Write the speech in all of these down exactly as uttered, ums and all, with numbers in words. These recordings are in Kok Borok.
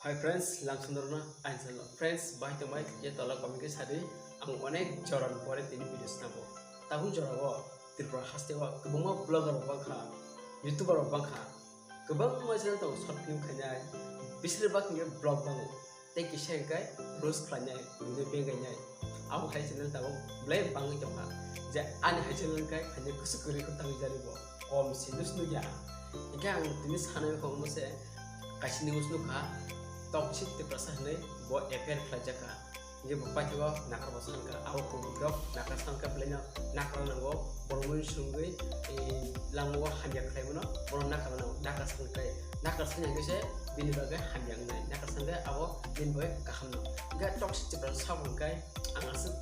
Hi friends, langsundarno ain salo. Friends, bai tongbai ye tola comment khe sadi, ang onek joran pore tini video snabo. Tabuk jorao Tripura hasteo kwbangma vlogger rok bangkha, YouTuber rok bangkha, kwbangma channel tongo short film khainai, bisir bak hwnkhe vlog bango. Tei kisa hwnkhe roast khlainai, buino bengainai. Abo hai channel tabuk belai bangwi tongkha. Je ani hai channel hwnkhe khainai kusu kwrwi khe tangwi jani bo. Kom se news nukya. Hingke ang tini sanai kong mo se kaisa news nukha, toxic Tiprasa hinui bo F I R khlaijakha. Hingke bo paithago nakar bo sankha, abo kok rok nakar sankha, belai no nakar nango, borok mui sungwi, eh, lamao hamya khlai mano, borok nakar nango, nakar sankha, nakar sanya hingke se bini bagwi hamya wngnai, nakar sankha abo bini bagwi kaham no. Hingke toxic Tiprasa sabo hingke ang aswk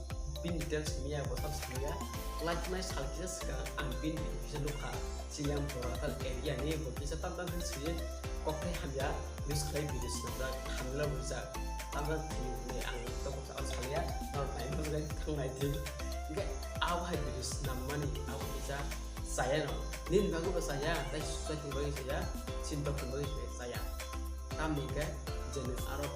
bini details simiya, bo sab simiya, lai khwnai sal kisa swkang ang bini video kisa nukha. Chini ang Boratal area ni bo kisa tam tam khe swi kok thai hamya use khlai video swnamjak, hamya rijak. Tam tam thwi hwnwi ang tok ang salia, norok nai mano bai thang nai thwi. Hingke abo hai video swnammani abo kisa chaya no. Nini bagwi bo chaya, tei society ni bagwi chaya, chini dopha ni bagwi chaya. Tamni hingke je nwng aro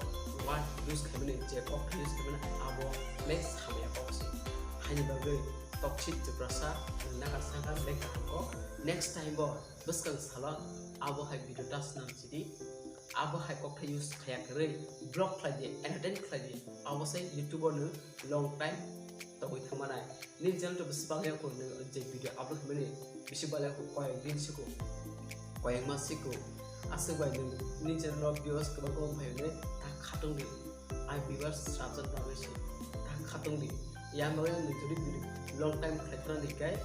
word use khaimani, je kok use khaimani abo belai samya kok se. Haini bagwi toxic Tiprasa nwng nakar saka belai kaham kok. Next time bo bwskang salo abo hai video ta swnam sidi. Abo hai kok thai use khaya kwrwi vlog khlai di, entertain khlai di. Abo se YouTube o nwng long time tongwi thangmanai. Nini channel to bwswk bangya kho nwng je video upload khaimani bisi balai kho koyek din siko, koyek mas siko. Aswk bai nwng nini channel o views kwbang kwbang phai hwnwi ta khatung di. Ai viewers srajan bagwi se ta khatung di. Yang bagwi nwng jodi video long time khlai thang di kai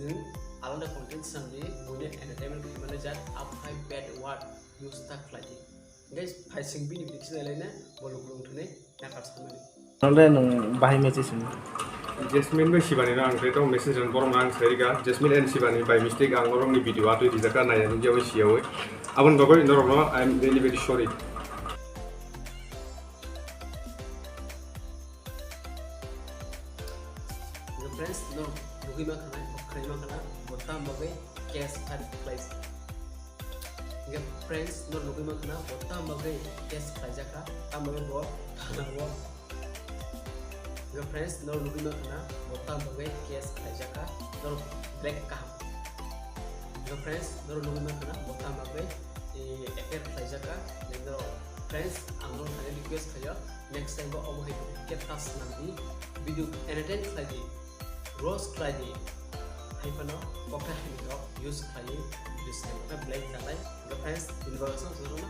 nwng alada content swnam di, buino entertainment khaimani jat abo hai bad word use ta khlai di. Guys, phaising bini video kisa nailaina bolok bolong thani nakar samani. Nole nung bahai message ni. Jasmine bai Shivani no ang tei tong message ran borok ang sai rika. Jasmine and Shivani by mistake ang norok ni video atwi rijak ka nai nung jabo siyawi. Abon bagwi norok no I am really very sorry. Friends, no nugui ma khana, khana ma khana, botam bagwi case file khlai. Hingke friends, no nugui mankha na, bo tamo bagwi case khlaijakha, tamo bagwi bo thana o. Hingke friends, no nugui mankha na, bo tamo bagwi case khlaijakha, no black kaham. Hingke friends, no nugui mankha na, bo tamo bagwi, eh, F I R khlaijakha, hingke no friends, ang no thani request khayo, next time bo omo hai khe ta swnam di, video entertain khlai di. Roast khlai di. Hai phano kokthai hai rok use khlai di. Video sai khe black khlai. Hingke friends, tini bagwi aswk no.